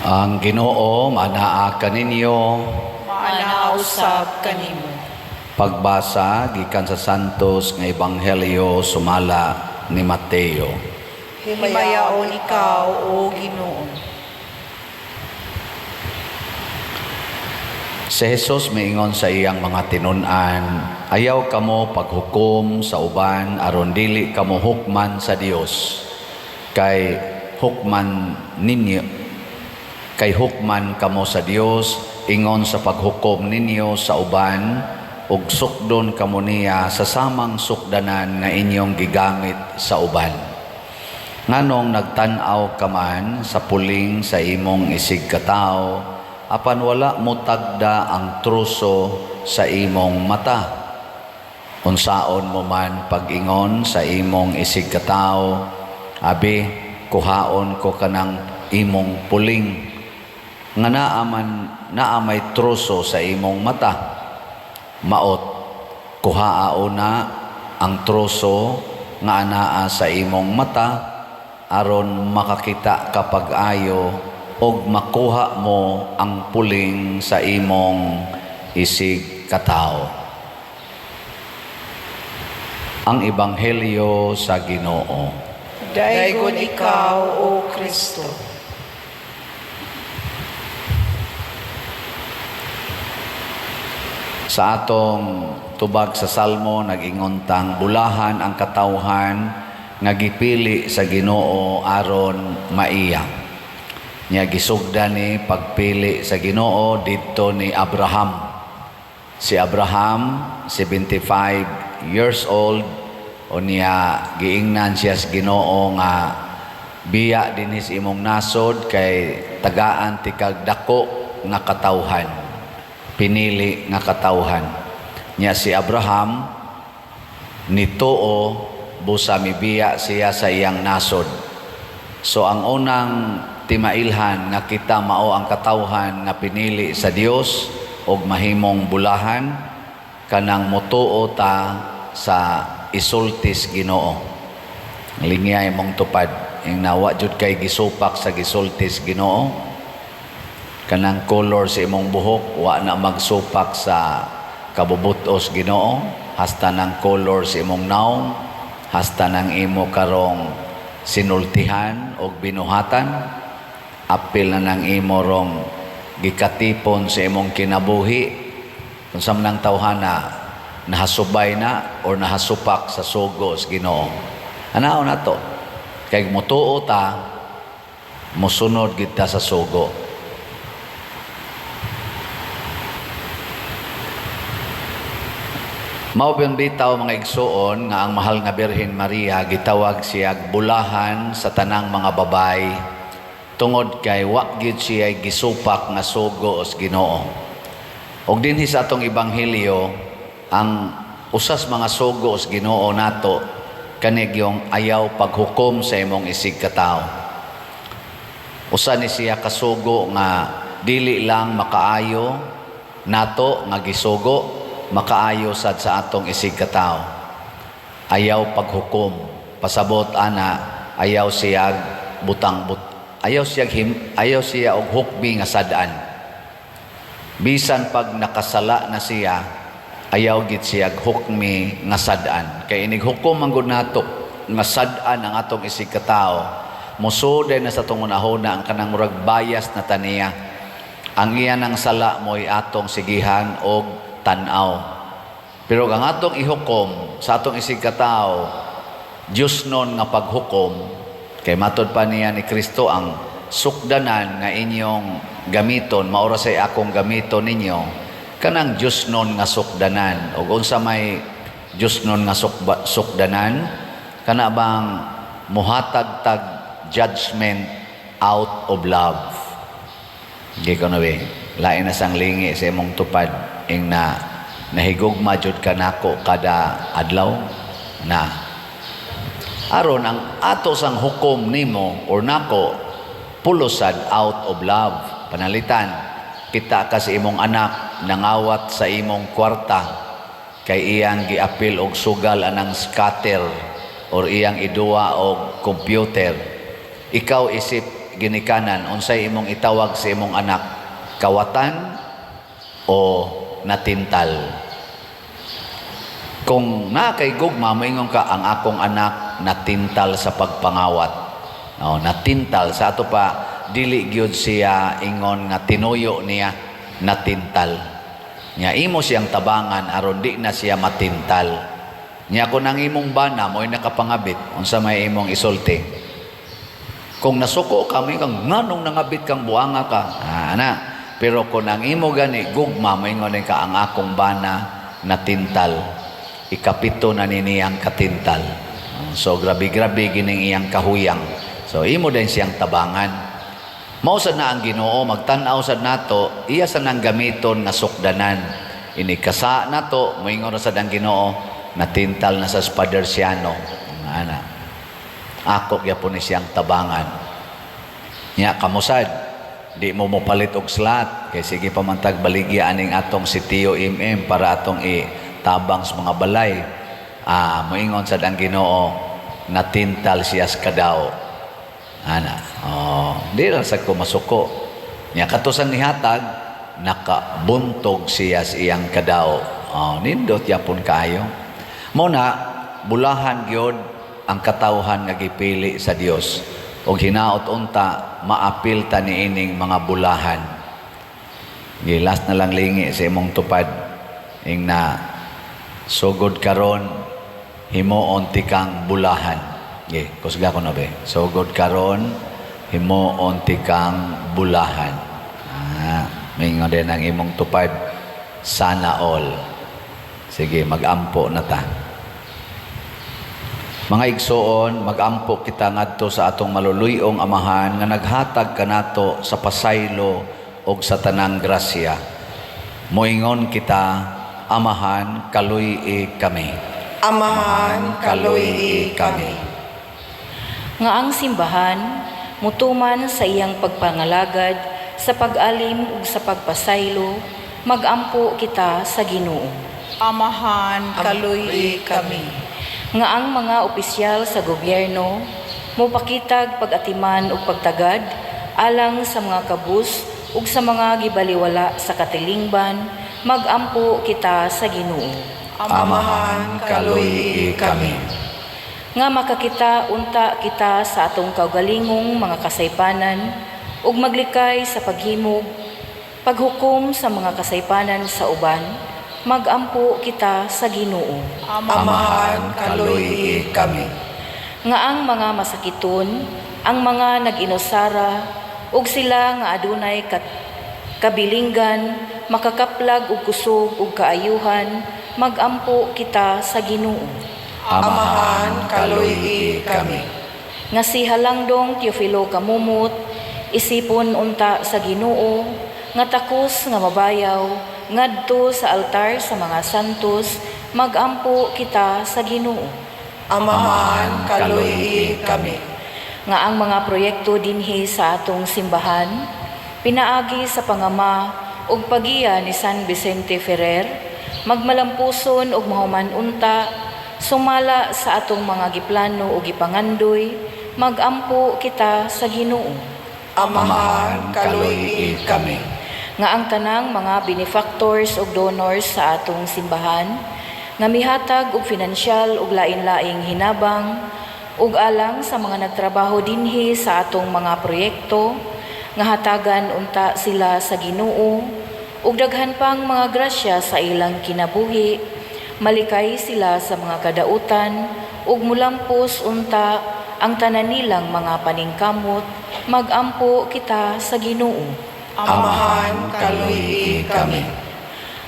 Ang Ginoo manaa kaninyo. Maanaa usab kanimo. Pagbasa gikan sa Santos nga Ebanghelyo sumala ni Mateo. Himayaon ikaw, O Ginoo. Si Jesus miingon sa iyang mga tinun-an, "Ayaw kamo paghukom sa uban aron dili kamo hukman sa Dios. Kay hukman ninyo, kay hukman kamo sa Dios ingon sa paghukom ninyo sa uban, ug sukdon kamo niya sa samang sukdanan nga inyong gigamit sa uban. Nganong nagtan-aw ka man sa puling sa imong isig katawo, apan wala mo tagda ang truso sa imong mata? Unsaon mo man pag-ingon sa imong isig katawo, 'Abi, kuhaon ko kanang imong puling,' nga naa man naa may truso sa imong mata? Maot, kuhaa una ang truso nga anaa sa imong mata aron makakita ka pag-ayo ug makuha mo ang puling sa imong isig katawo." Ang Ebanghelyo sa Ginoo. Daygon ikaw, O Kristo. Sa atong tubag sa Salmo, nag-ingon tang bulahan ang katawhan nga gipili sa Ginoo aron maiya. Nya gisugdan ni pagpili sa Ginoo didto ni Abraham. Si Abraham, 75 years old, unya giingnan siya sa Ginoo nga biya dinhi sa imong nasod kay tagaan tikag dako nga katawhan, pinili nga katawhan. Nya si Abraham nituo busa mibiya siya sa iyang nasod. So ang unang timailhan nga kita mao ang katawhan nga pinili sa Dios og mahimong bulahan, kanang motuo ta sa isultis Ginoo. Lingyay mong tupad ing nawa jud kay gisupak sa gisultis Ginoo. Kanang color sa imong buhok wa na magsupak sa kabubutos Ginoo, hasta ng color sa imong naong, hasta ng imo karong sinultihan og binuhatan, apil na ng imo rong gikatipon sa imong kinabuhi, kung sa manang tawhana nahasubay na or nahasupak sa sugo sa Ginoo. Anaon na to? Kay mutuo ta, musunod kita sa sugo. Mao bitaw, mga igsuon, nga ang mahal nga Birhen Maria gitawag siya bulahan sa tanang mga babay tungod kay wa gyud siya gisupak nga sugo sa Ginoo. Og dinhi sa atong ebanghelyo, ang usas mga sugo sa Ginoo nato kanigyong ayaw paghukom sa imong isig katawo. Usa ni siya kasugo nga dili lang makaayo nato nga gisugo, makaayo sad sa atong isig katawo. Ayaw paghukom. Pasabot ana, ayaw siya butang but ayaw siya him, ayaw siya og hukbi nga sad-an. Bisan pag nakasala na siya, ayaw gid siya hukmi nga sad-an. Kay inig hukom man gud nato nga sad-an ang atong isig katawo, musuday na sa tungunahona ang kanang murag bias na taniya. Ang iya ng sala mo'y atong sigihan og tan-aw. Pero ang atong ihukom sa atong isig katawo, Diyos nun nga paghukom, kay matod pa niya ni Kristo ang sukdanan nga inyong gamiton, maura say akong gamiton ninyo, kanang Diyos nun nga sukdanan. Og unsa may Diyos nun nga sukdanan, kana bang muhatag tag judgment out of love. Di ko na be, lain na sang lingi sa imong tupad, ing na nahigugma jud ka nako kada adlaw na. Aron ang ato sang hukom nimo or nako pulusad out of love. Panalitan, kita ka sa imong anak nangawat sa imong kwarta kay iyang giapil og sugal anang scatter or iyang iduwa og computer. Ikaw isip ginikanan, unsay imong itawag sa imong anak, kawatan o natintal? Kung naa kay gugma, moingon ka, "Ang akong anak natintal sa pagpangawat." Oh, natintal sa ato pa, dili gyud siya ingon nga tinuyo niya, natintal. Nya imo siyang tabangan aron di na siya matintal. Nya kung ang imong bana mo'y nakapangabit, unsa may imong isulti? Kung nasuko ka, may kang nganong nangabit kang, buanga ka. Ah, ana. Pero kung ang imo gani gugma, moingon ka, "Ang akong bana natintal. Ikapito na ni niyang katintal. So grabe-grabe gining iyang kahuyang." So imo din siyang tabangan. Mao sad na ang Ginoo, magtan-aw sad nato, iya sa nang gamiton nga sukdanan. Inikasa nato, moingon ra sad ang Ginoo, "Natintal na sa Father Siano. Ana. Ako gyapon ni siyang tabangan." Nya kamusad, di mo mopalit og slot kay sige pa man tag baligya aning atong si Tio MM para atong itabang sa mga balay. Ah, moingon sad ang Ginoo, "Natintal siya sa kadaw." Ana. Oh, di ra sa ko masuko. Nya katusan nihatag, nakabuntog siya sa iyang kadaw. Oh, nindot yapon kaayo. Mo na bulahan gyud ang katawhan nga gipili sa Dios. Og hinaot unta maapil ta niining mga bulahan. Gilas na lang lingi sa imong tupad. Ing na sugod karon, himuon tikang bulahan. Ge, kusga ko na be. Sugod karon, himuon tikang bulahan. Ah, mingon din ang imong tupad, "Sana all." Sige, magampo na ta. Mga igsoon, magampo kita ngadto sa atong maluluyong Amahan nga naghatag kanato sa pasaylo og sa tanang grasya. Moingon kita, Amahan, kaluy-i kami. Amahan, kaluy-i kami. Nga ang simbahan mutuman sa iyang pagpangalagad sa pag-alim ug sa pagpasaylo, magampo kita sa Ginoo. Amahan, kaluy-i kami. Nga ang mga opisyal sa gobyerno mopakitag pag-atiman ug pagtagad alang sa mga kabus ug sa mga gibaliwala sa katilingban, magampo kita sa Ginoo. Amahan, kaluy-i kami. Nga makakita unta kita sa atong kaugalingong mga kasaypanan ug maglikay sa paghimog paghukom sa mga kasaypanan sa uban, magampo kita sa Ginoo. Amahan, kaluy-i kami. Nga ang mga masakiton, ang mga nag-inusara ug sila nga adunay kabilinggan makakaplag og kusog ug kaayuhan, magampo kita sa Ginoo. Amahan, kaluy-i kami. Nga si Halangdong Teofilo Camomot isipon unta sa Ginoo nga takos nga mabayaw ngadto sa altar sa mga santos, magampo kita sa Ginoo. Amahan, kaluy-i kami. Nga ang mga proyekto dinhi sa atong simbahan pinaagi sa pangama ug pagiya ni San Vicente Ferrer magmalampuson ug mahuman unta sumala sa atong mga giplano ug gipangandoy, magampo kita sa Ginoo. Amahan, kaluy-i kami. Nga ang tanang mga benefactors ug donors sa atong simbahan nga mihatag og finansyal ug lain-laing hinabang ug alang sa mga nagtrabaho dinhi sa atong mga proyekto, nga hatagan unta sila sa Ginoo ug daghan pang mga grasya sa ilang kinabuhi, malikay sila sa mga kadautan ug mulampos unta ang tanan nilang mga paningkamot, magampo kita sa Ginoo. Amahan, kaluy-i kami.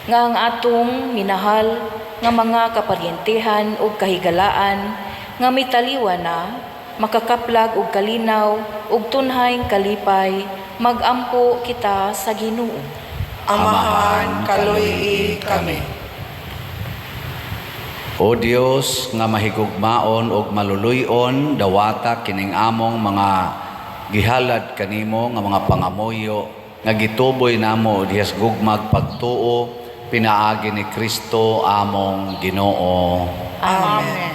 Nga ang atong minahal nga mga kaparyentihan ug kahigalaan nga mitaliwa na makakaplag og kalinaw ug tunhayng kalipay, magampo kita sa Ginoo. Amahan, kaluy-i kami. O Dios nga mahigugmaon ug maluluy-on, dawata kining among mga gihalad kanimo nga mga pangamuyo nga gituboy namo dihas gugmag pagtuo pinaagi ni Kristo among Ginoo. Amen.